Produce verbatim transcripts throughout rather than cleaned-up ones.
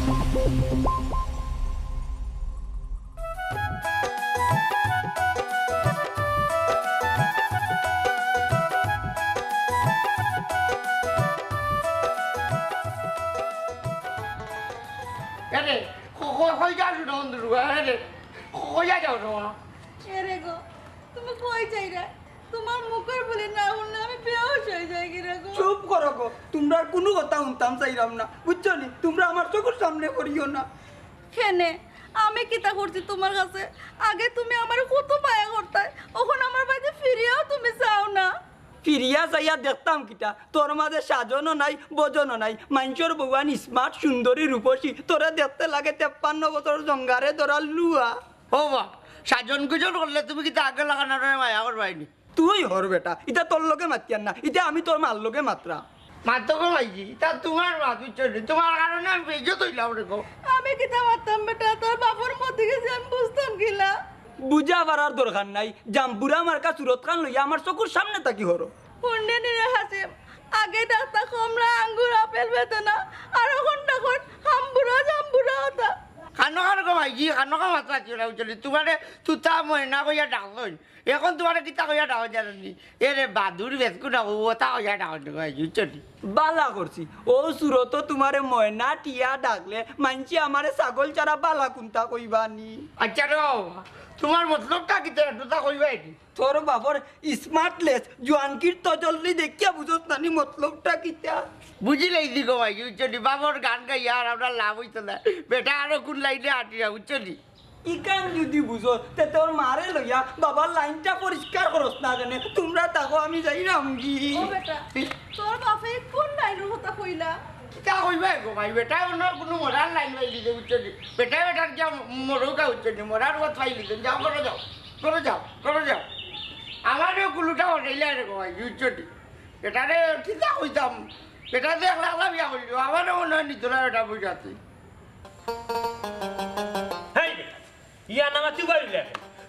এরে, ক-, ক-, কই যাও রে বন্ধু, এরে, ক-, কই যাও রে বাবা? এরে গো, তুমি কই যাইরায়? তুমার মুখর বুলি না হুনলে আমি বেহুশ অই যাইগি রে গো। চুপ করো গো, তুমরার কুনু কথা হুনতাম চাইরাম না, বুঝছো নি? তুমরা আমার চকুর সামনে করিও না। কেনে? আমি কিতা করছি তুমার কাছে? আগে তুমি আমারে কত মায়া করতায়, অখন আমার বায়দি ফিরিয়াও তুমি চাও না। ফিরিয়া চাইয়া দেখতাম কিতা? তোর মাঝে সাজনও নাই, ভজনও নাই। মাইনষর বউয়াইন smart, সুন্দরী, রূপসী, তোরে দেখতে লাগে তেপ্পান্ন বছর জঙ্গারে ধরা লুয়া। ও বা, সাজন গুজন করলে তুমি কিতা আগর লাখান আর মায়া করবায় নি? তুই হর বেটা, ইতা তোর লগে মাতিয়ার না, ইতা আমি তোর মার লগে মাতরাম। মাতো গো ভাইজি, ইতা তুমার মা, বুঝছো নি? তুমার কারণে আমি বেইজ্জত অইলাম রে গো। আমি কিতা মাততাম বেটা, তোর বাপর মতি গেছে আমি বুঝতাম কিলা? বুঝা পারার দরকার নাই, জাম্বুরা মার্কা সুরত খান লইয়া আমার চকুর সামনে থাকি হরো। হুনলে নি রে হাসিম, আগে ডাকতা কমলা, আঙ্গুর, আপেল, বেদানা, আর অখন ডাকইন হাম্বুরা, জাম্বুরা অতা। কানো কানো গো ভাইজি, কানো কানো মাতরায়, বুঝছো নি? তুমারে তুতা, ময়না কইয়া ডাকইন। অখন তুমারে কিতা কইয়া ডাকইন জানো নি? এরে বাদুর বেচকু না, অতা কইয়া ডাকইন গো ভাইজি, বুঝছো নি? বালা করছি, অউ সুরতো তুমারে ময়না টিয়া ডাকলে মাইনষে আমারে ছাগল ছাড়া বালা কুনতা কইবা নি? আচ্ছা রে বাবা, তুমার মতলবটা কিতা একটু তা কইবায় নি? তোর বাপর smartless জুয়ানকির তজল্লি দেখিয়া বুঝস না নি মতলবটা কিতা? বুঝিলাইছি গো ভাইজি, বুঝছো নি? বাপর গান গাইয়া আর আমরার লাভ অইতো নায়। বেটা আরো কুন লাইনে আটিরা, বুঝছো নি? ইখান যুদি বুঝস, তে তোর মারে লইয়া বাবার লাইনটা পরিষ্কার করস না কেনে? তুমরা থাকো, আমি যাইরামগি। ও বেটা, তোর বাপে কুন লাইনর কথা কইলা? কিতা কইবায় গো ভাই, বেটা অন্য কুনু মরার লাইন পাইলিছে, বুঝছো নি? বেটা বেটার গিয়া মরউক্কা, বুঝছো নি? মরার পথ পাইলিছে, যাও, ঘরো যাও, ঘরো যাও, ঘরো যাও। আমারেও কুলুটা হটাইলা রে গো ভাই, বুঝছো নি? বেটারে কিতা কইতাম, বেটা যে একলা একলা বিয়া করিলো, আমারেও মনে অয় নিতো না বেটা, বুঝাতে। হেই বেটা, ইয়া নামা চুবাইলে।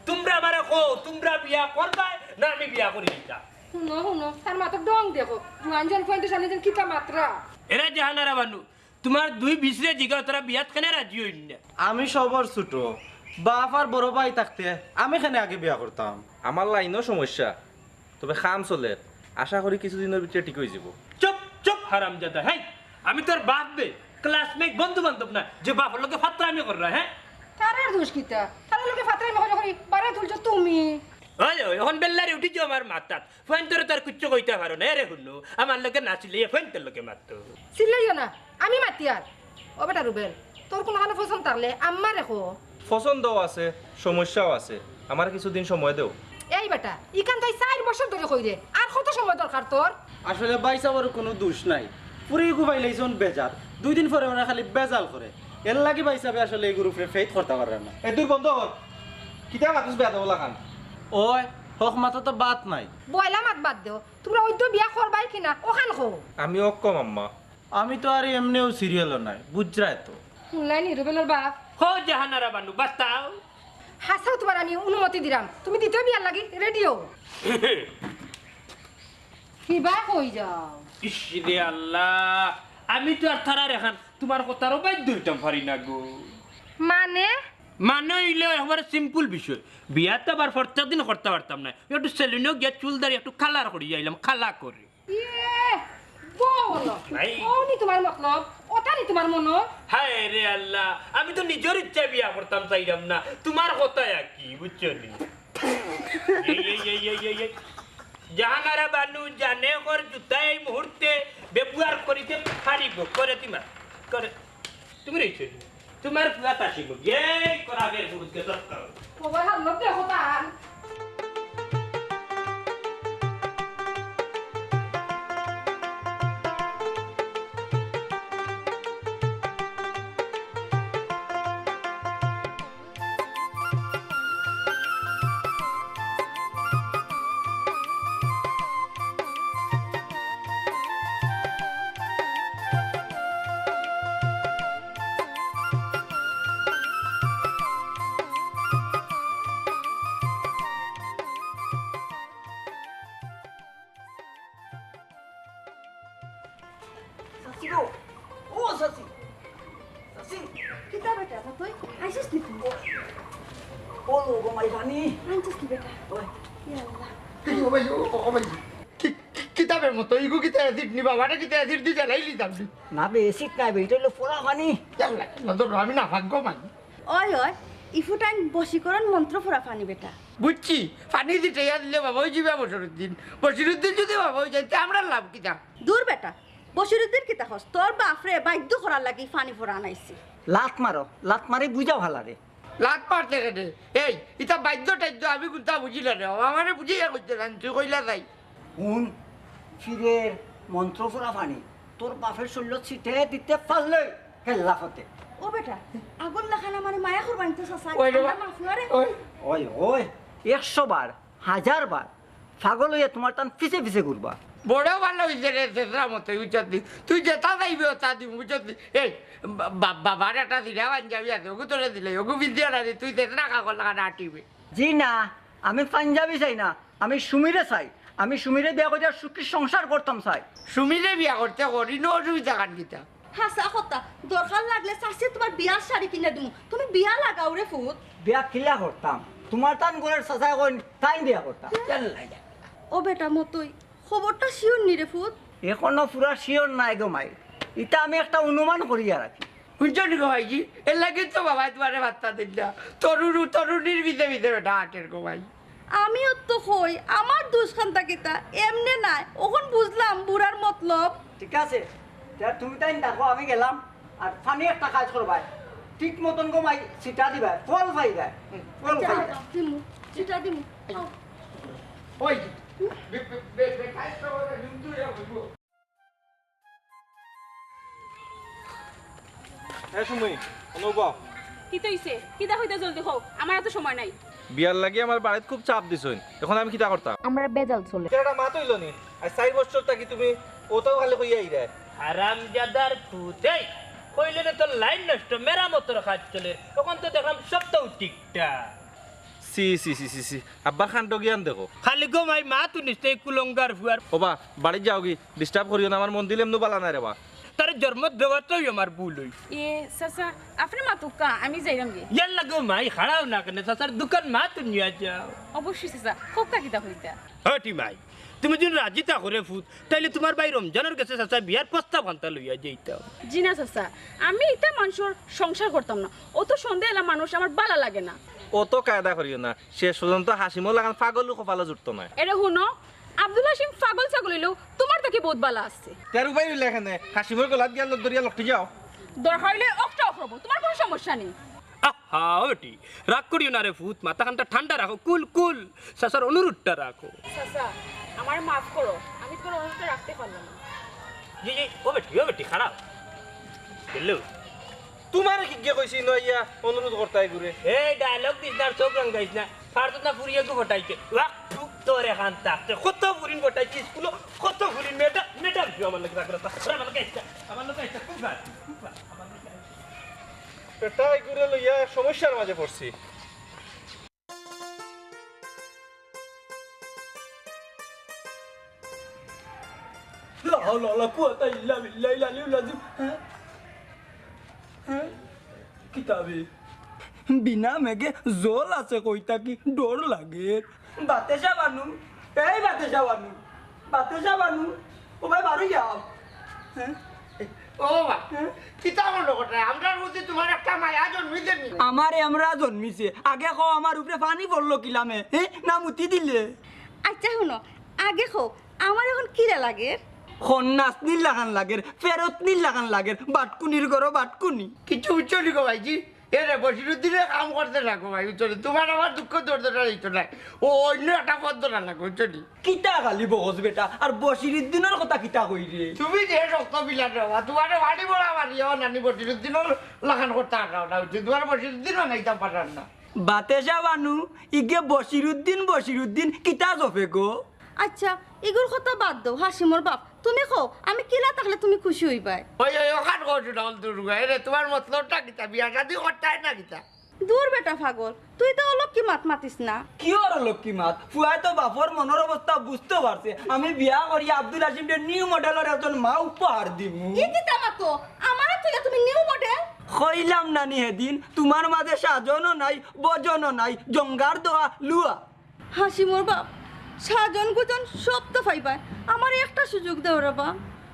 তুমরা আমারে কও, তুমরা বিয়া করবায় না আমি বিয়া করি দিতাম? হুনো, হুনো, তার মাথার ঢং দেখো। জুয়ান জুয়ান ফুয়াইন্তর সামনে যেন কিতা মাতরা। এরে জাহানারা বানু, তুমার দুই বিশরে জিগাও, তারা বিয়াত কেনে রাজি অইন না? আমি সবর ছুটো, বাপ আর বড় ভাই থাকতে আমি কেনে আগে বিয়া করতাম? আমার লাইনও সমস্যা, তবে কাম চলের। আশা করি কিছুদিনর ভিতরে ঠিক অইযিবো। চুপ, চুপ, হারামজাদা। হেই, আমি তোর বাপ বে, classmate, বন্ধু বান্ধব না, যে বাপর লগে ফাত্রামি কররা, হে? তারার দোষ কিতা? তারার লগে ফাত্রামি করি করি বাড়াই তুলছো তুমি। ওই, ওই, অখন বেল্লারি উঠিছে আমার মাথাত। ফুয়াইন্তরে তো আর কিচ্ছু কইতায় পারো না। এরে হুনো, আমার লগে না চিল্লাইয়া ফুয়াইন্তর লগে মাতো। চিল্লাইও না, আমি মাতিয়ার। ও বেটা রুবেল, তোর কুনুখানো পছন্দ থাকলে আম্মারে ক। পছন্দও আছে, সমস্যাও আছে। আমারে কিছুদিন সময় দেও। এই বেটা, ইখান তাই চাইর বছর ধরি কইরে, আর কত সময় দরকার তোর? আসলে ভাইসাবর কুনু দুষ নাই, ফুড়ি ইগু পাইলাইছইন বেজার, দুই দিন পরে পরে খালি বেজাল করে। এরলাগি ভাইসাবে আসলে ইগুর উপরে faith করতা পাররা না। এ, দূর বন্ধ কর। কিতা মাতস বেয়াদব লাখান? ওই, হক মাতো তো বাত নাই। বয়লা মাত বাদ দেও। তুমরা অইদ্য বিয়া করবায় কিনা, অখান কও। আমি অক্ষম আম্মা। আমি তো আর এমনেও serial-ও নাই, বুঝরায় তো। হুনলায় নি রুবেলর বাপ? হো জাহানারা বানু, বাতাও। হাছাউ তুমার আমি অনুমতি দিরাম, তুমি দ্বিতীয় বিয়ার লাগি ready অও। কিবা কই যাও? ইশ রে আল্লাহ, আমি তো আর তারার এখান তুমার কথারও বাধ্য অইতাম পারি না গো। মানে? মানে অইলে একবারে simple বিষয়। বিয়া তো আবার প্রত্যেক দিন করতাম পারতাম না। একটু সেলুনো গিয়া চুল দাড়ি একটু colour করি আইলাম, কালা করে। ইয়ে, বলো। নাই। অউ নি তুমার মতলব, অতা নি তুমার মনো? হায় রে আল্লাহ, আমি তো নিজর ইচ্ছায় বিয়া করতাম চাইরাম না, তুমার কথায় আর কি, বুঝছো নি? এই, এই, এই, এই, এই, এই। জাহানারা বানু জানে কর জুতা এই মুহূর্তে ব্যবহার করিতে পারিব। করে দিমা, করে। তুমি রইছো নি? তুমার পুয়া তাসিব। এই করাবের পুরুষকে দরকার। ও ভাই, হাল্লত দেখো তান। চাচি গো, ও চাচি। কিতা বেটা, তুই আইছিস নি তুই? ও, ও গো মাই জানি। আনছিস কি বেটা? ওই। ইয়া আল্লাহ। কি গো ভাই, ও, ও ভাই। কি, কি, কিতাবের মতো, ইগু কিতা অ্যাসিড নি বাবা, এটা কিতা অ্যাসিড দি জ্বালাইলি দাম দি? না বে, অ্যাসিড নাই বে, এটা হইলো ফোড়া পানি। ইয়াল্লা, নজর আমি না ভাগ্য মানি। ওই, ওই, ইফুটাইন বশীকরণ মন্ত্র ফোড়া পানি বেটা। বুঝছি, পানি দিতে ইয়া দিলে বাবা ওই যাইবা বশিরুদ্দিন। বশিরুদ্দিন যদি বাবা ওই যাইতে আমরা লাভ কিতা? দূর বেটা, বশিরুদ্দিন কিতা হস? তোর বাপরে বাধ্য করার লাগি পানি ফোড়া আনাইছি। লাত মারো, লাত মারি বুঝা ভালা রে। লাত মারতে কেনে? এই, ইতা বাধ্য টাধ্য আমি কুন্তা বুঝি না রে। আমারে বুঝাইয়া কইতে না, তুই কইলা যাই। হুন, ফিরের মন্ত্র ফোড়া পানি তোর বাপের শরীরত ছিটে দিতে পারলে হেল্লা ফতে। ও বেটা, আগর লাখান আমারে মায়া করবা নি তো চাচা, ওই রে আমার বা-, মা ফুয়ারে। ওই। ওই, ওই, একশো বার, হাজার বার পাগল হইয়া তোমার তান পিছে পিছে ঘুরবা। বড় ভালা হইছে রে, ছেছরা মতো, বুঝছত নি? তুই যেতা চাইবে, ওতা দিমু, বুঝছত নি? এই, বা-, বা-, বাবার একটা ছিড়া পাঞ্জাবি আছে, ওগু তোরে দিলে, ওগু পিন্দিয়া না রে, তুই ছেছরা কাকর লাখান আটিবে। জি না, আমি পাঞ্জাবি চাই না, আমি সুমিরে চাই। আমি সুমিরে বিয়া করিয়া সুখী সংসার করতাম চাই। সুমিরে বিয়া করতে করি, নো অসুবিধা কান কিতা? হাছা কথা, দরকার লাগলে চাচি তোমার বিয়ার শাড়ি কিনা দিমু, তুমি বিয়া লাগাও রে ফুত। বিয়া কিলা করতাম? তোমার তান ঘরের চাচায় কইন, তাইন বিয়া করতাম। ও বেটা মতই, খবরটা শিওর নি রে ফুত? এখনো পুরা শিওর নাই গো মাই, ইতা আমি একটা অনুমান করিয়া রাখি। হুনছো নি গো ভাইজি, এর লাগি তো বাবায় তোমারে পাত্তা দিল না। তরুণ, তরুণীর পিছে পিছে বেটা আটের গো ভাই। আমিও তো কই, আমার দুষ খানতা কিতা, এমনে নায়। অখন বুঝলাম বুড়ার মতলব। ঠিক আছে, তে তুমি তাইন দেখো, আমি গেলাম। আর পানি একটা কাজ করবায়, ঠিক মতন গো মাই ছিটা দিবায়, ফল পাইবায়। হুম, ফল আচ্ছা, পাইবায়। দিমু, ছিটা দিমু। ওই, বে-, বে-, বে-, বে-, কাজ তো করে, কিন্তু ইয়া হইব। এ সুমি, অনুভব। কিতা অইছে? কিতা কইতা জলদি কও, আমার অত সময় নাই। বিয়ার লাগি আমার বাড়িত খুব চাপ দিছইন, অখন আমি কিতা করতাম? আমরা ভেজাল চলে। তোর একটা মাত অইলো নি? আইজ চাইর বছর থাকি তুমি অতাউ খালি কইয়া আইরায়। হারামজাদার পুত, এই কইলে না তোর লাইন নষ্ট, মেরামতর কাজ চলে, অখন তো দেখলাম সবতাউ ঠিকঠাক। ছি, ছি, ছি, ছি, ছি। আব্বার কাণ্ড জ্ঞান দেখো। খালি গো মাই মাত হুনিস তে কুলঙ্গার ফুয়ার। ওবা, বাড়িত যাওগি, disturb করিও না, আমার মন দিল এমনু বালা নায় রে বা। তার জন্ম দেওয়াটাই আমার ভুল অইছে। এ, চাচা, আপনে মাতুক্কা, আমি যাইরাম গি। ইয়াল্লা গো মাই, খাড়াও না কেনে, চাচার দোকান মাত হুনিয়া যাও। অবশ্যই চাচা, কউক্কা কিতা কইতা। হটি মাই, তুমি যদি রাজি থাকো রে ফুত, তাইলে তোমার ভাই রমজানর গেছে চাচা বিয়ার প্রস্তাব খানতা লইয়া যাইতাম। জি না চাচা, আমি ইতা মানষর সংসার করতাম না। অত সন্দেহ এলা মানুষ আমার বালা লাগে না। অত কায়দা করিও না, শেষ পর্যন্ত হাসিমর লাখান পাগলও কপালো জুটতো নায়। এরে হুনো, আব্দুল হাসিম পাগল ছাগল অইলেও তোমার থাকি বউত বালা আছে। তেরো ভাই অইলে এখানে হাসিমর গলাত গিয়া ধরিয়া লটকি যাও। দরকার অইলে অকটা অকরবো, তোমার কুনু সমস্যা নাই। আহা, ও বেটি, রাগ করিও না রে ফুত, মাথা খানটা ঠান্ডা রাখো, কুল কুল, চাচার অনুরোধটা রাখো। চাচা, আমারে মাফ করো, আমি তোমার অনুরোধটা রাখতে পারলাম না। জি, জি, ও বেটি, ও বেটি, খাড়াও। হ্যালো। তোমারে কিগে কইছি নইয়া অনুরোধ করতায় ঘুরে? এই dialogue দিস না, আর চোখ রাঙাইস না। পারছত না ফুরিয়ে গো ফটাইতে। ওয়াক, চুপ তোর এখান থাকতে। কত ফুরিন ফটাইছি স্কুলো, কত ফুরিন ম্যাডাম, ম্যাডাম, তুই আমার লগে রাখবে না। আমার লগে আইস না, আমার লগে আইস না, খুব রাগ, খুব রাগ, আমার লগে আইস না। এটাই ঘুরে লইয়া এক সমস্যার মাঝে পড়ছি। লা হাওলা ওয়ালা কুওয়াতা ইল্লা বিল্লাহিল আলিয়্যিল আযীম। হ্যাঁ? হ্যাঁ? কিতা বে? বিনা মেঘে জল আছে কইতা কি ডর লাগে। বাতেশা বানু, এই বাতেশা বানু, বাতেশা বানু, ও ভাই বারো যাও। হ্যাঁ? ও বাবা, হ্যাঁ? কিতা মনো কররায়? আমরার প্রতি তোমার একটা মায়া জন্মিছে নি? আমার এমরা জন্মিছে। আগে কও, আমার উপরে পানি পড়লো কিলামে, হ্যাঁ? না মুতি দিলে? আচ্ছা হুনো, আগে কও, আমার অখন কিলা লাগের? সন্ন্যাসনীর লাখান লাগের, ফেরতনির লাখান লাগের, বাটকুনির ঘরো বাটকুনি। কিচ্ছু বুঝছো নি গো ভাইজি? এরে বশিরুদ্দিনে কাম করতে না গো ভাই, বুঝছো নি? তোমার আমার দুঃখ দরদটা অইতো নায়। ও অইন্য একটা পথ ধরা লাগবো, বুঝছো নি? কিতা খালি বকস বেটা, আর বশিরুদ্দিনর কথা কিতা কইরে? তুমি যে শক্ত পিলার রে বাবা, তোমারে বাড়ি বড়া মারি, ও নানি বশিরুদ্দিনর লাখান করতে পাররাম না, বুঝছো? তোমারে বশিরুদ্দিন বানাইতাম পাররাম না। বাতেশা বানু, ইগে বশিরুদ্দিন, বশিরুদ্দিন কিতা জপে গো? আচ্ছা, ইগুর কথা বাদ দেও, হাসিমর বাপ, তুমি কও, আমি কিলা থাকলে তুমি খুশি অইবায়? ওই, ওই, অখান কও না, অল দুর্গা, এরে, তোমার মতলবটা কিতা? বিয়া শাদি করতায় না কিতা? দূর বেটা পাগল, তুই তো অলক্ষী মাত মাতিস না। কিওর অলক্ষী মাত? ফুয়ায় তো বাপর মনর অবস্থা বুঝতো পারছে। আমি বিয়া করি আব্দুল হাসিমরে new model-র একজন মা উপহার দিমু। ই কিতা মাতো? আমারে তো তুমি নিউ মডেল। কইলাম না নি হেদিন, তুমার মাঝে সাজনও নাই, বজনও নাই, জঙ্গার দোয়া লুয়া। হাসিমর বাপ, সাজন গুজন সব তো পাইবায়, আমারে একটা সুযোগ দেও রে বা।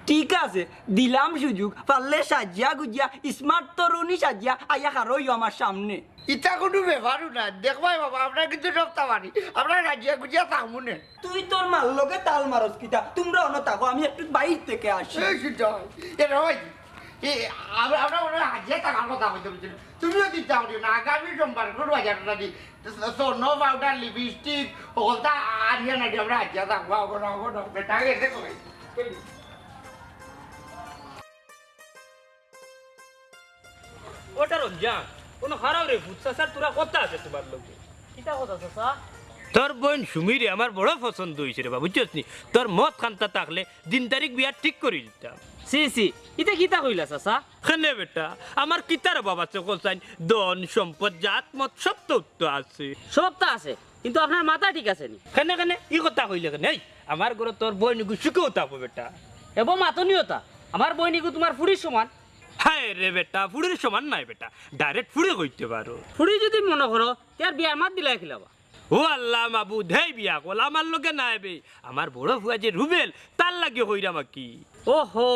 ঠিক আছে, দিলাম সুযোগ, পারলে সাজিয়া গুজিয়া স্মার্ট তরুণী সাজিয়া আইয়া খাড়ইও আমার সামনে। ইতা কুনু ব্যাপারও না, দেখবায় বাবা, আমরা কিন্তু সবতা পারি, আমরা সাজিয়া গুজিয়া থাকমু নে। তুই তোর মার লগে তাল মারস কিতা? তুমরা অনো থাকো, আমি একটু বাইর থাকি আসি। এই সুজয়, এ রয়, এ, আমরা, আমরা মনে হয় হাজিয়া থাকার কথা কইতে বলছি। তুমিও চিন্তা করিও না, আগামী সোমবার গরু বাজার না দি, স্বর্ণ পাউডার, লিপস্টিক, ওগুলতা আনিয়া না দি আমরা হাজিয়া থাকবো, ওগো না, ওগো না, বেটা গেছে কই? ওটা রঞ্জান, কোনো খারাপ রে, ফুট চাচার তোরা কথা আছে তোমার লগে। কিতা কথা চাচা? তোর বইন সুমিরে আমার বড় পছন্দ হইছে রে বা, বুঝছস নি? তোর মত খান্তা থাকলে দিন তারিখ বিয়া ঠিক করি দিতাম। সি, সি, ইতা কিতা কইলা চাচা? কেনে বেটা, আমার কিতার অভাব আছে কছাইন? ধন, সম্পদ, জাত, মত সব তো উত্তর আছে। সব তো আছে, কিন্তু আপনার মাথা ঠিক আছে নি। কেনে, কেনে? ই কথা কইলে কেনে? এই, আমার ঘরে তোর বইন ইগু সুখেও থাকবো বেটা। এবো মাতনিও তা, আমার বইন ইগু তোমার ফুড়ির সমান। হায় রে বেটা, ফুড়ির সমান নাই বেটা, direct ফুড়ি কইতে পারো। ফুড়ি যদি মনে করো, তে আর বিয়ার মাত দিলাই খিলাবা। ও আল্লাহ মাবুদ, হেই বিয়া কল আমার লগে না এবে, আমার বড় ফুয়া যে রুবেল, তার লাগি কইরাম আর কি। ওহো,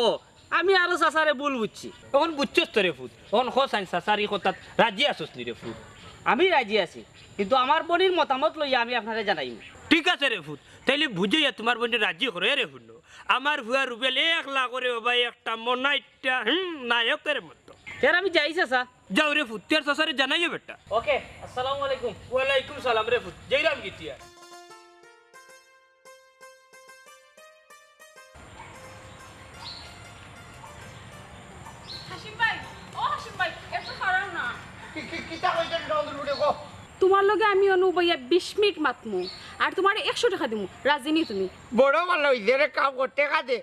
আমি আরো চাচারে ভুল বুঝছি। অখন বুঝছস তো রে ফুত, অখন কছাইন চাচার ই কথাত রাজি আছস নি রে ফুত? আমি রাজি আছি, কিন্তু আমার বইনর মতামত লইয়া আমি আপনারে জানাইমু। ঠিক আছে রে ফুত, তাইলে বুঝাইয়া তোমার বইনরে রাজি করো। এরে হুনো, আমার ফুয়া রুবেল একলা করে ও ভাই একটা মনাইট্টা, হুম, নায়কের মতো। তে আর আমি যাই চাচা। যাও রে ফুত, তোর চাচারে জানাইও বেটা। ওকে, আসসালামু আলাইকুম। ওয়ালাইকুম সালাম রে ফুত, যাইরাম গিয়া। হাসিম ভাই, ও হাসিম ভাই, এত খারাপ না। কি, কি, কিতা কইছস, নন্দন উঠে গো? তোমার লগে আমি অনু বইয়া বিশ মিনিট মাতমু, আর তোমারে একশো টেকা দিমু, রাজি নি তুমি? বড় ভালা অইছে রে, কাম কর, টেকা দে।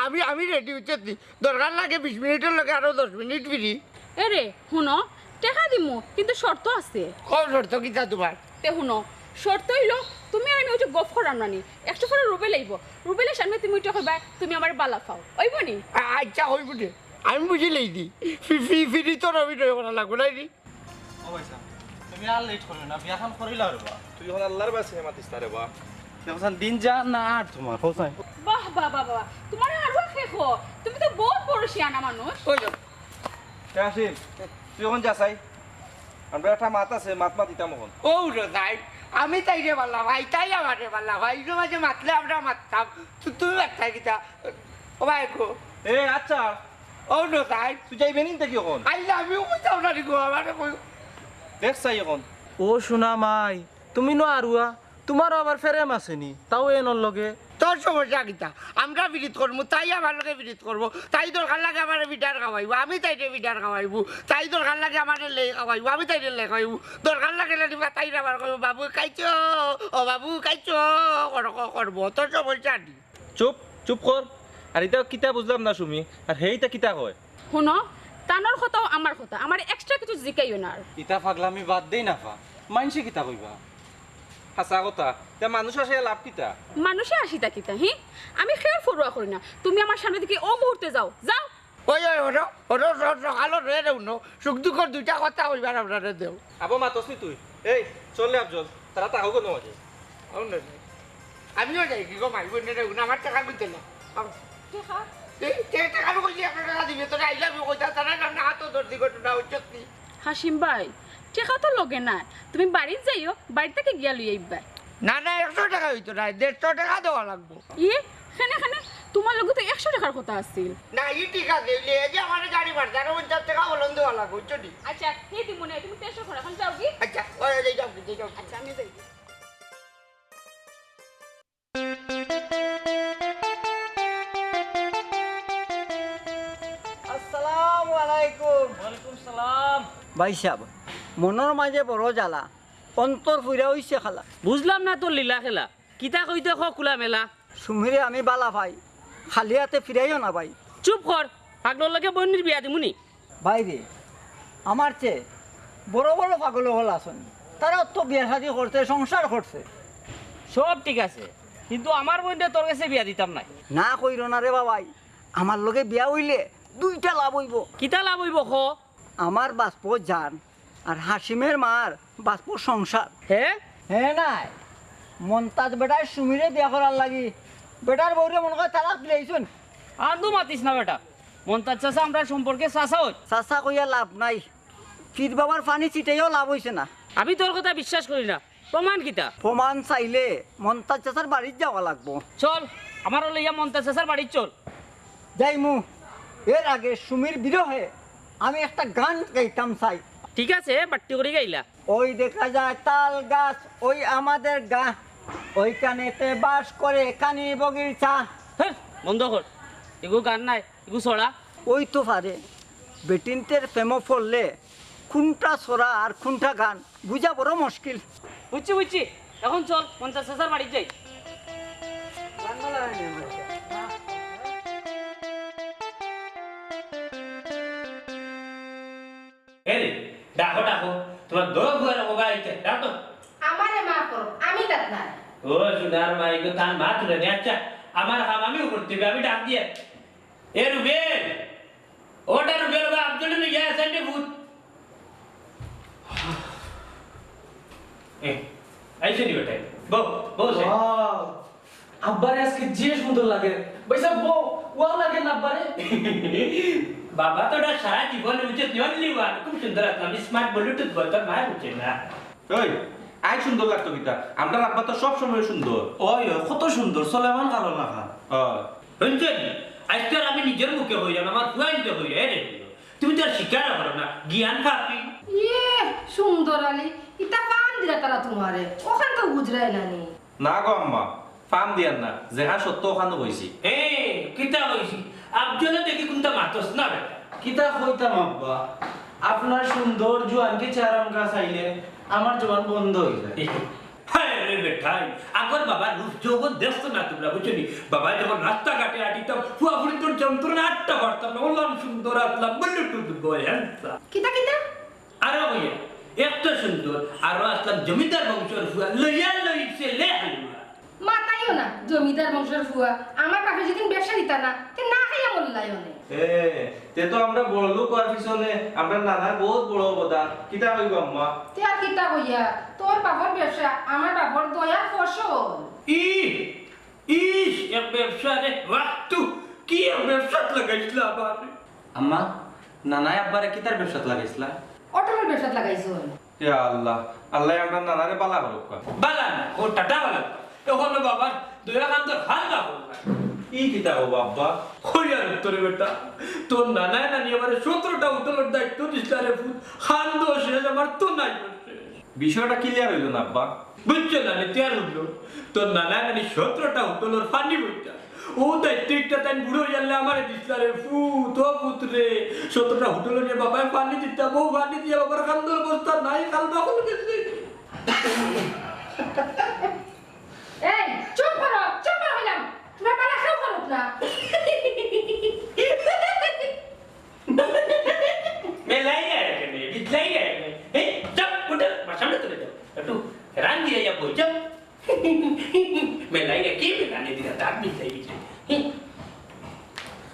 আমি, আমি রেডি অইছি। দরকার লাগে বিশ মিনিটর লগে আরো দশ মিনিট free। এরে, হুনো, টেকা দিমু, কিন্তু শর্ত আছে। কোন শর্ত কিতা তোমার? তে হুনো, শর্ত অইলো, তুমি আর আমি ওই যে গফ করাম না নি, একটু পরে রুবেল আইবো, রুবেলের সামনে তুমি উঠে কইবা, "তুমি আমারে বালা পাও।" অইবো নি? আ-, আচ্ছা, অইবো নে, আমি বুঝিলাই দি। ফি-, ফি-, free তো রবি নয় করা লাগবো, নাই নি? ও ভাইসাব, তুমি আর late করিও না, বিয়াখান করিলাও রে বা। তুই অখন আল্লার বাসে মাতিস না রে বা। দেখছান দিন যা না আর তোমার, হোসাইন। বাহ, বাহ, বাহ, বাহ, তোমার আরো কে কো? তুমি তো বহুত বড় শিয়ানা মানুষ। কই যাও? এ আসিম, তুই অখন যা চাই। আমরা একটা মাত আছে, মাত মাতিতাম অখন। ও রে তাই, আমি তাইরে বালা পাই, তাই আমারে বালা পাই। ইনো মাঝে মাতলে আমরা মাততাম, তু-, তুমি মাততায় কিতা? ও ভাই গো। এ আচ্ছা। ও রে তাই। তুই যাইবে নি দেখি অখন? আইলে আমিও কইতাম না রে গো, আমারে কই। দেখ চাই অখন। ও সোনা মাই, তুমি নু আরুয়া, তোমারও আবার প্রেম আছে নি, তাও এনর লগে। তোর সমস্যা কিতা? আমরা পিরিত করমু, তাই আমার লগে পিরিত করবো। তাই দরকার লাগে আমারে বিডার খাওয়াইবো, আমি তাইরে বিডার খাওয়াইবো। তাই দরকার লাগে আমারে লেই খাওয়াইবো, আমি তাইরে লেই খাওয়াইবো। দরকার লাগে না দিবা, তাইরে আবার কইবো, "বাবু খাইছো, ও বাবু খাইছো", কর-, ক-, করবো। তোর সমস্যা নি? চুপ, চুপ কর। আর ইতা কিতা বুঝলাম না সুমি, আর হেইটা কিতা কয়? হুনো, তানর কথাও আমার কথা, আমারে extra কিছু জিকাইও না আর। ইতা পাগলামি বাদ দেই না ফা, মাইনষে কিতা কইবা? হাছা কথা, তে মানুষ আসিয়া লাভ কিতা? মানুষে আসিতা কিতা, হি? আমি কেউর পরোয়া করি না। তুমি আমার সামনে থাকি অউ মুহূর্তে যাও, যাও। ওই, ওই, ওরো, ওরো, র-, র-, আলো রে, রে, উনো। সুখ দুঃখর দুইটা কথা কইবার আপনারে দেও। আবো মাতস নি তুই? এই, চল রে আফজল, তারা তাকাও কেন মাঝে? আও না, না। আমিও যাই কি গো, মাই বোন রে, উনো আমার টেকা কইতে না। আও। টেকা? এই, তে-, টেকা আমি কইছি, একশো টেকা দিবে, তোরে I love you কইতা, তারা না, না, তো দর্দি ঘটনা হচ্ছে কি? হাসিম ভাই, টেকা তো লগে নাই, তুমি বাড়িত যাইও, বাড়ি থাকি গিয়া লই আইবা। না, না, একশো টেকা অইতো নায়, দেড়শো টেকা দেওয়া লাগবো। ইয়ে, কেনে, কেনে, তোমার লগে তো একশো টেকার কথা আছিল। না, ই ঠিক আছে, অইলে এই যে আমার গাড়ি ভাড়া, আরো পঞ্চাশ টেকা হলন দেওয়া লাগবো, বুঝছো নি? আচ্ছা, হে দিমু নে, তুমি tension করো, এখন যাও কি? আচ্ছা, ওই, ওই, যাও, যাও, যাও। আচ্ছা, আমি যাই। আসসালামু আলাইকুম। ওয়ালাইকুম সালাম। ভাইসাব, মনর মাঝে বড় জ্বালা, অন্তর পুইরা অইছে খালা। বুঝলাম না তোর লীলা খেলা, কিতা কইতে ক খুলা মেলা? সুমিরে আমি বালা পাই, খালি আতে ফিরাইও না ভাই। চুপ কর, পাগলর লগে বইনর বিয়া দিমু নি। ভাইরে, আমার চেয়ে বড় বড় পাগল অকল আছইন, তারা তো বিয়া শাদি করছে, সংসার করছে। সব ঠিক আছে, কিন্তু আমার বইনরে তোর গেছে বিয়া দিতাম নায়। না কইরো না রে বাবাই, আমার লগে বিয়া অইলে দুইটা লাভ অইবো। কিতা লাভ অইবো ক? আমার বাঁচবো জান, আর হাসিমের মার বাঁচবো সংসার। হে? হে নায়, মন্তাজ বেটায় সুমিরে বিয়া করার লাগি বেটার বউরে মনো কয় তালাক দিলাইছইন। আন্দু মাতিস না বেটা, মন্তাজ চাচা আমরার সম্পর্কে চাচা অইন। চাচা কইয়া লাভ নাই, পীর বাবার পানি ছিটাইয়াও লাভ অইছে না। আমি তোর কথা বিশ্বাস করি না, প্রমাণ কিতা? প্রমাণ চাইলে মন্তাজ চাচার বাড়িত যাওয়া লাগবো। চল, আমারে লইয়া মন্তাজ চাচার বাড়িত চল। যাইমু, এর আগে সুমির বিরহে আমি একটা গান গাইতাম চাই। ঠিক আছে, বাট্টি করি গাইলা। ওই দেখা যায় তাল গাছ, ওই আমাদের গাঁ, ওইখানেতে বাস করে কানি বগির চা। হ্যাঁ, বন্ধ কর, এগু গান নায়, এগু ছড়া। ওই তো পারে, বেটিন্তর প্রেমো পড়লে কুনটা ছড়া আর কুনটা গান বুঝা বড় মুশকিল। বুঝছি, বুঝছি, এখন চল মন্তাজ চাচার বাড়িত যাই। এরে, ডাকো, ডাকো, তুমার দৌড় ঘুরে ওবা আইতে, ডাকো। আমারে মাফ করো, আমি তাত নাই। ও সোনার মাই গো, তার মা তুলে নে। আচ্ছা, আমার কাম আমিও করতে হবে, আমি ডাক দিয়ে। এ রুবেল, ওটা রুবেল বা আব্দুল লইয়া আছেন রে ভূত। এ, আইছে নি বেটা? বউ, বউ সে। ওয়াও, আব্বারে আজকে যে সুন্দর লাগে। ভাইসাব, বউ, ওয়াও লাগে না আব্বারে? বাবা তো ওটা সারা জীবন উচিত নিয়ন লিওয়ান। খুব সুন্দর আসলাম, স্মার্ট ব্লুটুথ বলতো মা বুঝে না। ওই, আই সুন্দর লাগতো কিতা? আমরার আব্বা তো সব সময় সুন্দর। ওই, ওই, কত সুন্দর, সলেমান কালো লাগা। ওই। শুনছেন? আজকাল আমি নিজের মুখে হইলাম, আমার ফুয়াইনতে হইলে, এ রে, তুমি তো আর স্বীকার করো না, জ্ঞান পাপি। ইয়ে, সুন্দর আলী, ইতা পান দিরা তারা তোমারে, ওখান তো বুঝরাই না নি। না গো আম্মা, পান দিয়ার না, যেখান সত্য ওখান তো কইছি। এ, কিতা কইছি? আফজলে দেখি কোনটা মাতস না বেটা। কিতা কইতাম আব্বা, আপনার সুন্দর জুয়ানকে চারাম গাছ আইলে আমার জবান বন্ধ হয়ে যায়। হায় রে বেটাই, আগর বাবার রূপ যৌবন দেখছো না তোমরা, বুঝছো নি? বাবায় যখন রাস্তাঘাটে আটিতাম, ফুয়া ফুড়ি তোর যন্ত্রণা আটটা পারতাম না, বললাম সুন্দর আসলাম, বললো টুটু বয়, হ্যাঁ। কিতা কিতা? আরো হইয়া, এত সুন্দর, আরো আসলাম জমিদার বংশর ফুয়া, লইয়া লইছে লে হালুয়া। মাতাইও না, জমিদার বংশর ফুয়া, আমার বাপে যেদিন ব্যবসা দিতা না, তে না খাইয়া মরলাই অনে। এ, তে তো আমরা বড় লোক হওয়ার পিছনে আমরা নানার বহুত বড় অবদান। কিতা কইব আম্মা? তে আর কিতা কইয়া, তোর বাপর ব্যবসা, আমার বাপর দয়ার ফসল। ই, ইস, এক ব্যবসা রে, বাহ, তু, কি এক ব্যবসাত লাগাইছিলা আবার? আম্মা, নানায় আব্বারে কিতার ব্যবসাত লাগাইছিলা? অটলর ব্যবসাত লাগাইছো। ইয়া আল্লাহ, আল্লাহ আমরা নানারে বালা করুক। বালা না, ও টাটা বালা। এখন বাবার দয়া কান্দর হাল না করুক। ই কিতা হবো আব্বা? কই আর উত্তরে বেটা, তোর নানায় নানি আমারে সতেরোটা হোটেলের দায়িত্ব দিছলা রে ফুত, খান্দো শেষ, আমার তো নাই শেষ। বিষয়টা ক্লিয়ার হইল না আব্বা। বুঝছো না, নে, ক্লিয়ার হইল। তোর নানায় নানি সতেরোটা হোটেলের পানি বইতা। ও দায়িত্ব একটা তাই বুড়ো হইয়ালে আমারে দিছলা রে ফুত, ও ফুত রে। সতেরোটা হোটেল নিয়ে বাবায় পানি দিতা, বউ পানি দিয়া বাবার কান্দর অবস্থা নাই, কাল দখল গেছে। এই, চুপ করো, চুপ করো কইলাম। তোমরা বালা কেউ করো না। মেলাই রে এখানে, বিদলাই রে এখানে। এই, চুপ, উঠো, আমার সামনে চলে যাও। একটু রান দিয়ে যাবো, চুপ। মেলাই রে, কি মেলানি দিলা, তার বিদলাই দিছে। হুম।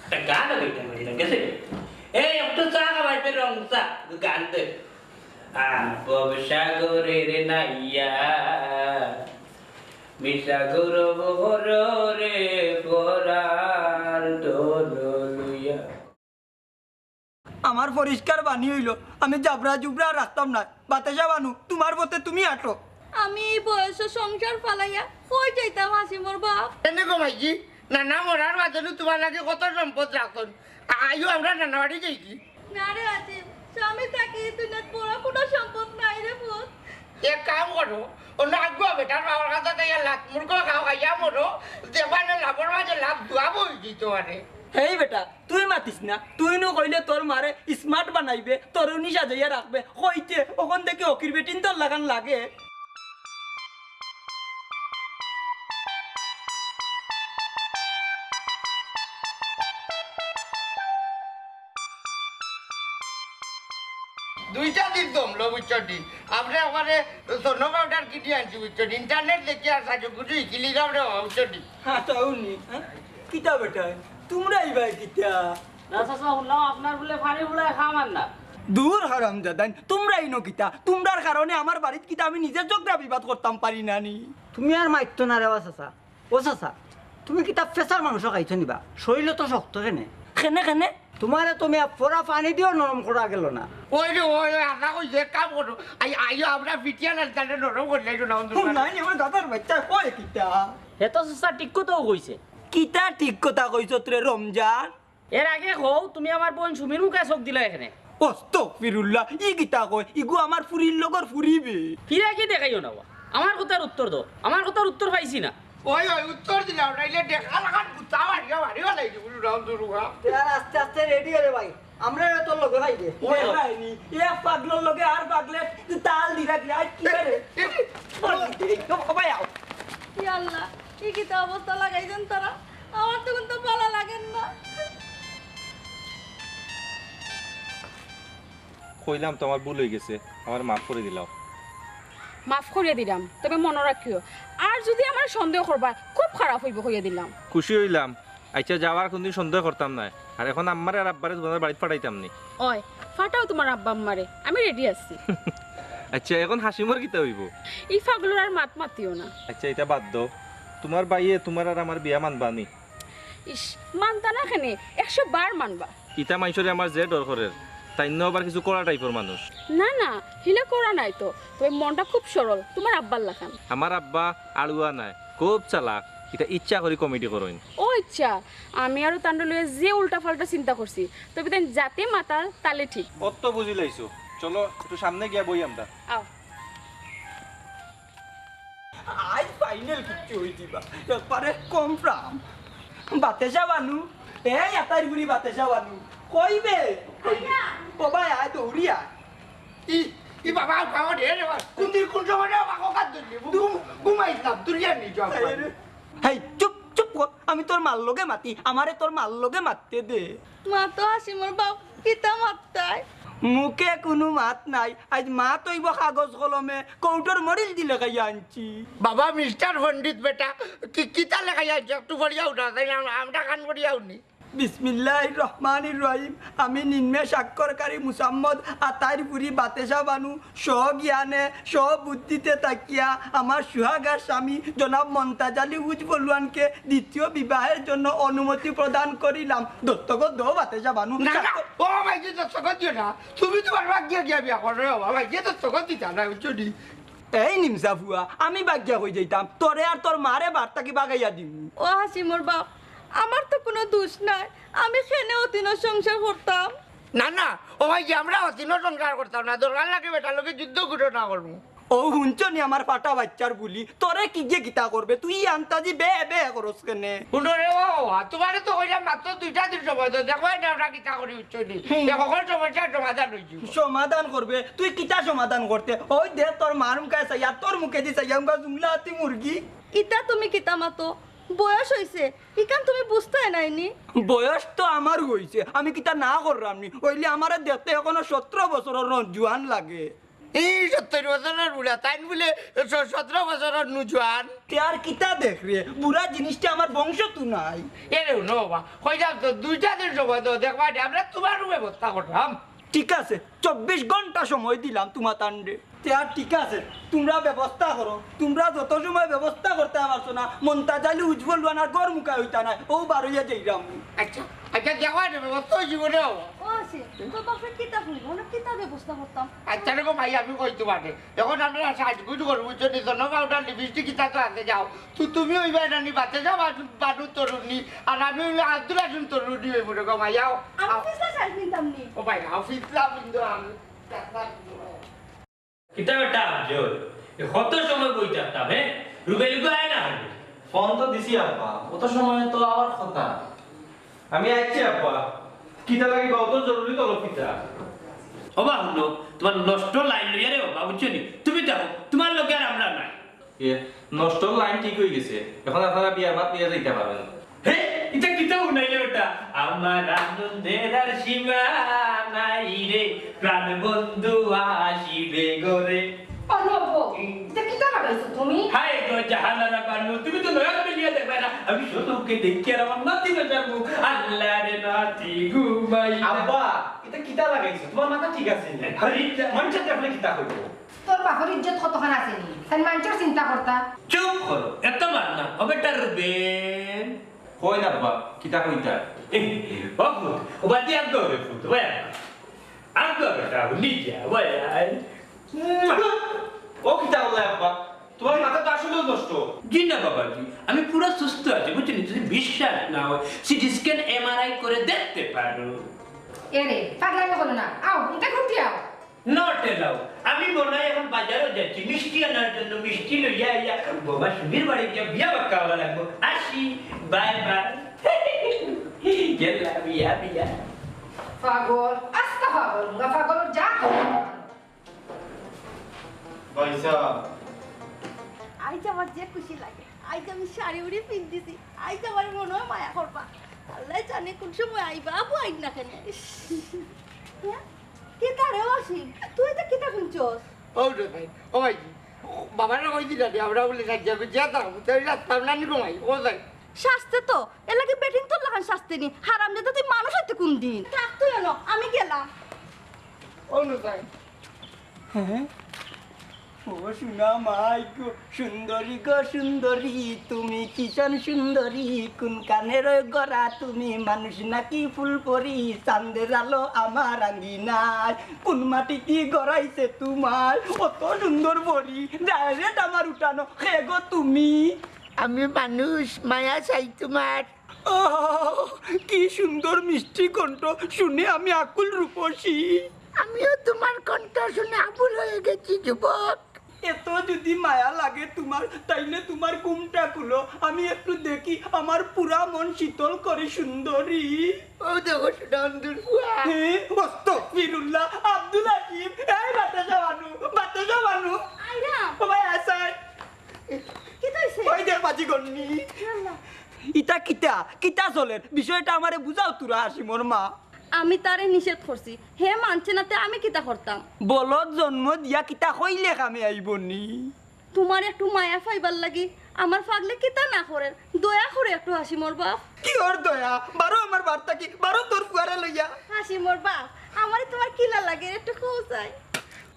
একটা গান গাইতাম, গাইতাম, গেছে? এই, একটু চা খাওয়াইতে রং চা, গান দে। আ, ভবসাগরের নাইয়া, মিশা গৌরব হররে পরার দোল লইয়া। আমার পরিষ্কার বাণী হইল, আমি জাবরা জুবরা রাখতাম না। বাতাসা বানু, তোমার পথে তুমি আটো। আমি এই বয়সে সংসার ফালাইয়া কই যাইতাম হাসিমর বাপ? এনে গো মাইজি, নানা মরার বাদে নু তোমার লাগি কত সম্পদ রাখছইন। আইও আমরা নানা বাড়ি যাই কি? না রে আজিম, স্বামী থাকি দুনিয়াত বড় কোনো সম্পদ নাই রে পুত। এক কাম করো, অন্য আগুয়া বেটার বাবার কাছে যাইয়া লাত মুরগো খাও, খাইয়া মরো, দেবানে লাভর মাঝে লাভ দুয়া বই দিত পারে। হেই বেটা, তুই মাতিস না, তুই নু কইলে তোর মারে স্মার্ট বানাইবে, তোর উনি সাজাইয়া রাখবে, কইতে অখন দেখি অকির বেটিন তোর লাখান লাগে। দুইটা দিন দমলো, বুঝছো নি? আমরা ওখানে সোনো পাউডার কিনে আনছি, বুঝছো নি? ইন্টারনেট দেখি আর সাজু গুজু ইকিলি যাও রে, বুঝছো নি? হ্যাঁ, তাও নি, হ্যাঁ? কিতা বেটা? তোমরা ইবা কিতা? না চাচা, হুনলাম আপনার বুলে পানি ফুড়ায় খাম আর না। দূর হারামজাদাইন, তুমরা ইনো কিতা? তুমরার কারণে আমার বাড়িত কিতা আমি নিজে ঝগড়া বিবাদ করতাম পারি না নি? তুমি আর মাতিও না রে বা চাচা। ও চাচা, তুমি কিতা ফেছার মাংস খাইছো নি বা? শরীল তো শক্ত কেনে? কেনে, কেনে? তুমারে তো মিয়া ফোড়া পানি দিও নরম করা গেল না। ওই রে, ওই, ওই, আশা করি যে কাম করো। আই, আইও, আমরা ফিটিয়া না, তাহলে নরম করি লাইছো না, অন্ধ ও করে। নাই, আমার দাদার বাচ্চা কয় কিতা? হে তো চাচা ঠিক কথাউ কইছে। কিতা ঠিক কথা কইছত রে রমজান? এর আগে কও, তুমি আমার বইন সুমির মুখে চোখ দিলায় কেনে? আস্তাগফিরুল্লাহ, ই কিতা কয়? ইগু আমার ফুরির লগর ফুরি বে। ফিরাইয়া দেখাইও না বা। আমার কথার উত্তর দেও। আমার কথার উত্তর পাইছি না। ওই, ওই, উত্তর দিলাম, নাইলে দেখা লাগান গুতা মারিয়া মারিয়া লাইছি, বুঝু নাম দুরুগা। তে আর আস্তে আস্তে রেডি অইরে ভাই, আমরা তোর লগে ভাই দে। ওই, ওই। দেখলায়নি, এক পাগলর লগে আর পাগলে তাল দি রাখলে, আর কি রে? এ, এ, ও ভাই, আও। ইয়া আল্লাহ, ই কিতা অবস্থা লাগাইছইন তারা? আমার তো কুন্তা ভালা লাগের না। কইলাম তো আমার ভুল অই গেছে, আমারে মাফ করি দিলাও। মাফ করিয়া দিলাম, তবে মনো রাখিও, আর যুদি আমারে সন্দেহ করবায়, খুব খারাপ অইবো কইয়া দিলাম। খুশি অইলাম। আইচ্ছা, যাও, আর কুনুদিন সন্দেহ করতাম নায়। আর অখন আম্মারে আর আব্বারে তুমার বাড়িত পাঠাইতাম নি। অয়, পাঠাও তুমার আব্বা আম্মারে, আমি রেডি আছি। আইচ্ছা, অখন হাসিমর কিতা অইবো? ই পাগলর আর মাত মাতিও না। আইচ্ছা, ইতা বাদ দেও। তুমার ভাইয়ে তুমার আর আমার বিয়া মানবা নি? ইশ, মানতা না কেনে? একশো বার মানবা। ইতা মাইনষরে আমার যে ডর করের, তাইন আবার কিছু কড়া টাইপর মানুষ। না, না, হিলা কড়া নায় তো, তবে মনটা খুব সরল, তুমার আব্বার লাখান। আমার আব্বা আড়ুয়া নায়, খুব চালাক, ইতা ইচ্ছা করি কমেডি করইন। ও আইচ্ছা, আমি আরো তানরে লইয়া যে উল্টা-পাল্টা চিন্তা করছি, তবে তাইন যাতে মাতাল তালে ঠিক। অত বুঝিলাইছো, চলো একটু সামনে গিয়া বই আমরা। আও। আইজ ফাইনাল কিচ্ছু অইযিবা, একবারে কনফার্ম। বাতেশা বানু, এই আতাইর বুড়ি বাতেশা বানু, কইবে? কইবে? ও ভাই, আয় দৌড়ি আয়। ই, ই বাবা, বাবা রে, রে বাবা, কুন দিন কুন সময় রে বাবা, ককাত ধরলি? ঘুম-, ঘুমাইছিলাম, দুনিয়ার নিচে আমার। হেই, চুপ, চুপ কর, আমি তোর মার লগে মাতি, আমারে তোর মার লগে মাততে দে। মাতো হাসিমর বাপ, কিতা মাততায়? মুখে কুনু মাত নাই, আইজ মাত অইবো কাগজ কলমে, কৌটোর মরিচ দি লেখাইয়া আনছি। বাবা, মিস্টার পণ্ডিত বেটা, কি, কিতা লেখাইয়া আনছো? একটু পড়িয়া উঠা, তাই না? আমরা কান পড়িয়া উঠনি। বিসমিল্লাহির রহমানির রহিম। আমি নিম্নে স্বাক্ষরকারী মুসাম্মদ আতাইর ফুরি বাতেশা বানু স্বজ্ঞানে স্ববুদ্ধিতে থাকিয়া আমার সুহাগার স্বামী জনাব মন্তাজ আলী উজবলুয়ানকে দ্বিতীয় বিবাহের জন্য অনুমতি প্রদান করিলাম। দস্তখত দেও বাতেশা বানু। না, না, স্বাক্ষর- ও ভাই, যে দস্তখত দিও না। তুমি তুমার ভাগ্যে গিয়া বিয়া করো, ও ভাই, যে দস্তখত দিতা না, বুঝছো নি? এই নিমসা ফুয়া, আমি বাগিয়া কই যাইতাম, তোরে আর তোর মারে বাড়ি থাকি বাগাইয়া দিমু। ও হাসিমর বাপ, আমার তো কুনু দুষ নাই, আমি কেনে অতিনর সংসার করতাম? না, না, ও ভাই, আমরা অতিনর সংসার করতাম না, দরকার লাগে বেটার লগে যুদ্ধ ঘোষণা করমু। ও হুনছো নি আমার ফাটা বাইচ্চার বুলি, তোরে কিগে কিতা করবে, তুই ই আন্তাজি বে বে করস কেনে? হুনো রে ও, তুমারে তো কইলাম মাত্র দুইটা দিন সময় দেও, দেখবায়নে আমরা কিতা করি, বুঝছো নি? হুম। এ হকল সমস্যার সমাধান অইযিবো। সমাধান করবে? তুই কিতা সমাধান করতে? ওই দে তোর মার মুখে চাইয়া, তোর মুখেদি চাইয়া, উমকা জুমলা আতি মুরগি। ইতা তুমি কিতা মাতো? বয়স অইছে, ইখান তুমি বুঝতায় নায় নি? বয়স তো আমারও অইছে, আমি কিতা না কররাম নি? অইলে আমারে দেখতে অখনো সতরো বছরর নজুয়ান লাগে। ই সত্তর বছরর বুড়া, তাইন বুলে স-, সতরো বছরর নজুয়ান। তে আর কিতা দেখরে? বুড়া জিনিসটা আমার বংশত নাই। এরে হুনো বাবা, কইলাম তো দুইটা দিন সময় দেও, দেখবায়নে, আমরা তুমার ব্যবস্থা কররাম। ঠিক আছে, চব্বিশ ঘন্টা সময় দিলাম তুমাতানরে। তে আর ঠিক আছে, তুমরা ব্যবস্থা করো, তুমরা যত সময় ব্যবস্থা করতায় পারছো না, মন্তাজ আলী উজবলুয়ানর ঘর মুখা অইতা নায়, অউ বারইয়া যাইরাম। আইচ্ছা, আইচ্ছা, দেখবায়নে, ব্যবস্থা অইযিবো রে বাবা। ও আছে, তোর বাপে কিতা কইবো? আমরা কিতা ব্যবস্থা করতাম? আইচ্ছা রে গো ভাই, আমি কই তুমারে, অখন আমরা সাজগুজ করমু, বুঝছো নি? জনম পাউডার, লিপস্টিক, কিতা তো আছে, যাও। তু-, তুমি অইবায় নানি বাতেশা বানু, বানু তরুণী, আর আমি অইলে আব্দুল হাসিম তরুণী অইমু রে গো ভাই, আও, আমি আও। ফিছলা শাড়ি পিনতাম নি। ও ভাই, আও, ফিছলা পিন্দো, আমি ফিছলা পিন্দো। কিতা বেটা আফজল, এ কত সময় বই থাকতাম, হে? রুবেল গো আয় না কেনে? ফোন তো দিছি আব্বা, অত সময় তো আওয়ার কথা। আমি আইছি আব্বা। কিতা লাগি বা, অত জরুরি তলব কিতা? ও বা হুনো, তুমার নষ্ট লাইন লইয়া রে ও বা, বুঝছো নি? তুমি দেখো, তুমার লগে আর আমরা নাই। এ, নষ্ট লাইন ঠিক অই গেছে, অখন আপনারা বিয়ার মাত লইয়া যাইতা পারবা। হে, ইটা কিতা হুনাইলে বেটা? আমার আনন্দের আর সীমা নাই রে, প্রাণ বন্ধু আসিবে গো রে। পারলো গো, ইটা কিতা লাগাইছো তো? তুমি? হায় গো জাহানারা বানু, তুমি তো নয়ন মেলিয়া দেখবায় না। আমি শুধু ওকে দেখি আর আমার নাতি বেটার মুখ। আল্লাহ রে নাতি ঘুমাই না। আব্বা, ইটা কিতা লাগাইছো? তুমার মাথা ঠিক আছে নি? হরিদ্রা। মানষে দেখলে কিতা কইবো? তোর বাপর ইজ্জত কতখান আছে নি? তাই মানষর চিন্তা করতা। চুপ করো, এত মাত না। ও বেটার বেন। কই না আব্বা, কিতা কইতা? ও ফুত, ও বাদি আগ ধরে ফুত, ভাই আগ। আগ ধরে বেটা, নিজে, ভাই আয়। ও কিতা অইলো আব্বা? তুমার মাথা তো আসলেউ নষ্ট। জি না বাবাজি, আমি পুরা সুস্থ আছি, বুঝছো নি? যদি বিশ্বাস না অয়, সিটি স্ক্যান, এমআরআই করে দেখতে পারো। এরে, পাগলামি করো না। আও, ইটা ঘুরতে আও। Not allow। আমি মনে অয় এখন বাজারো যাচ্ছি মিষ্টি আনার জন্য, মিষ্টি লইয়া আইয়া বাবা সুধীর বাড়ি গিয়া বিয়া বাক্কা অওয়া লাগবো। আসি, বাই বাই। গেলাম, বিয়া, বিয়া। পাগল, আস্তা পাগল, মুগা পাগল, যা। ভাইসাব। আইজ আমার যে খুশি লাগে, আইজ আমি শাড়ি উড়ি পিন্দিছি, আইজ আমার মনে অয় মায়া করবা। আল্লায় জানে কুন সময় আইবা, আবু আইন না কেনে। হ্যাঁ? কিতা রে অসীম, তুই ইতা কিতা হুনছস? ও রে ভাই, ও ভাই, বাবারে কই দিলা রে, আমরা বুলে সাজ্জা গুজিয়া থাকবো, তাই রাস্তা আমরা নি ঘুমাই, ও যাই। শাস্তে তো, এর লাগি বেটিন্তর লাখান শাস্তে নি, হারামজাদা তুই মানুষ অইতে কুন দিন? থাক তুই অনো, আমি গেলাম। ও রে ভাই। হ্যাঁ? ও সোনা মাই গো, সুন্দরী গো সুন্দরী, তুমি কিষান সুন্দরী, কোন কানের গড়া তুমি, মানুষ নাকি ফুল পরি, চান্দের আলো আমার আঙ্গিনায়, কোন মাটি কি গড়াইছে তোমার, অত সুন্দর পরি, direct আমার উঠানো, কে গো তুমি? আমি মানুষ, মায়া চাই তোমার। আহ, কি সুন্দর মিষ্টি কণ্ঠ, শুনে আমি আকুল রূপসী। আমিও তোমার কণ্ঠ শুনে আবুল হয়ে গেছি যুবক। এত যদি মায়া লাগে তোমার, তাইলে তোমার ঘুমটা খুলো, আমি একটু দেখি, আমার পুরা মন শীতল করে সুন্দরী। ও দেখো সুন্দর ফুয়া। হে, আস্তাগফিরুল্লাহ, আব্দুল হাকিম, এই বাতাসা মানু, বাতাসা মানু। আইরাম। ও ভাই, আসাই। কিতা অইছে? ওই দেখ, বাজি গন্নি। ইয়া আল্লাহ। ইতা কিতা? কিতা চলের? বিষয়টা আমারে বুঝাও তোরা, হাসিমর মা। আমি তারে নিষেধ করছি, হে মানছে না, তে আমি কিতা করতাম? বলদ জন্ম দিয়া কিতা কইলে কামে আইবো নি? তোমার একটু মায়া পাইবার লাগি আমার পাগলে কিতা না করের, দয়া করে একটু হাসিমর বাপ। কিওর দয়া? বারো আমার বাড়ি থাকি, বারো তোর ফুয়ারে লইয়া। হাসিমর বাপ, আমারে তোমার কিলা লাগে একটু কও চাই।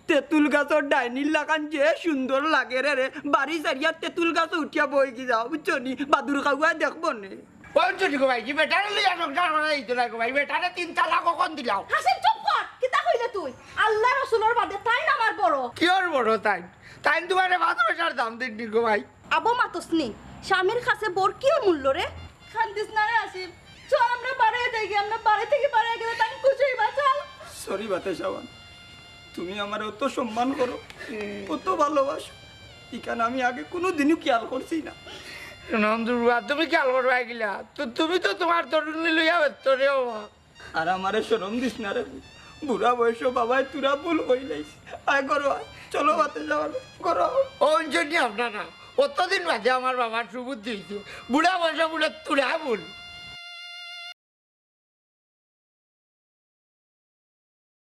তেঁতুল গাছর ডাইনির লাখান যে সুন্দর লাগে রে রে, বাড়ি ছাড়িয়া তেঁতুল গাছো উঠিয়া বইগি যাও, বুঝছো নি? বাদুর খাওয়ায় দেখবো নে। ও চুরি গো ভাই, কি বেটারে লইয়া সংসার করা যাইতো না গো ভাই, বেটারে তিন তালাক কখন দিলাও? হাসিম চুপ কর, কিতা কইলে তুই? আল্লাহ রসুলর বাদে তাইন আমার বড়। কিওর বড় তাইন? তাইন তোমারে পাঁচ পয়সার দাম দেইন নি গো ভাই। আবো মাতস নি, স্বামীর কাছে বর কিওর মূল্য রে? কান্দিস না রে হাসিম, চল আমরা বাড়ি যাই গি, আমরা বাড়ি থাকি বাড়ি গেলে তাইন খুশি অইবা, চল। Sorry বাতাসা বানু, তুমি আমারে অত সম্মান করো, অত ভালোবাসো, ইখান আমি আগে কুনুদিনও খেয়াল করছি না। নন্দুয়া, তুমি খেয়াল করবায় কিলা? তু-, তুমি তো তোমার তরুণী লইয়া ব্যস্ত রে বাবা। আর আমারে শরম দিস না রে, বুড়া বয়সো বাবায় তোরা ভুল কইলাইস। আয় ঘরো আয়, চলো বাতাসা বানু, ঘরো আও। ও, অঞ্জনি আপনারা, অতদিন বাদে আমার বাবার সুবুদ্ধি অইছে। বুড়া বয়সো বুলে তোরা ভুল।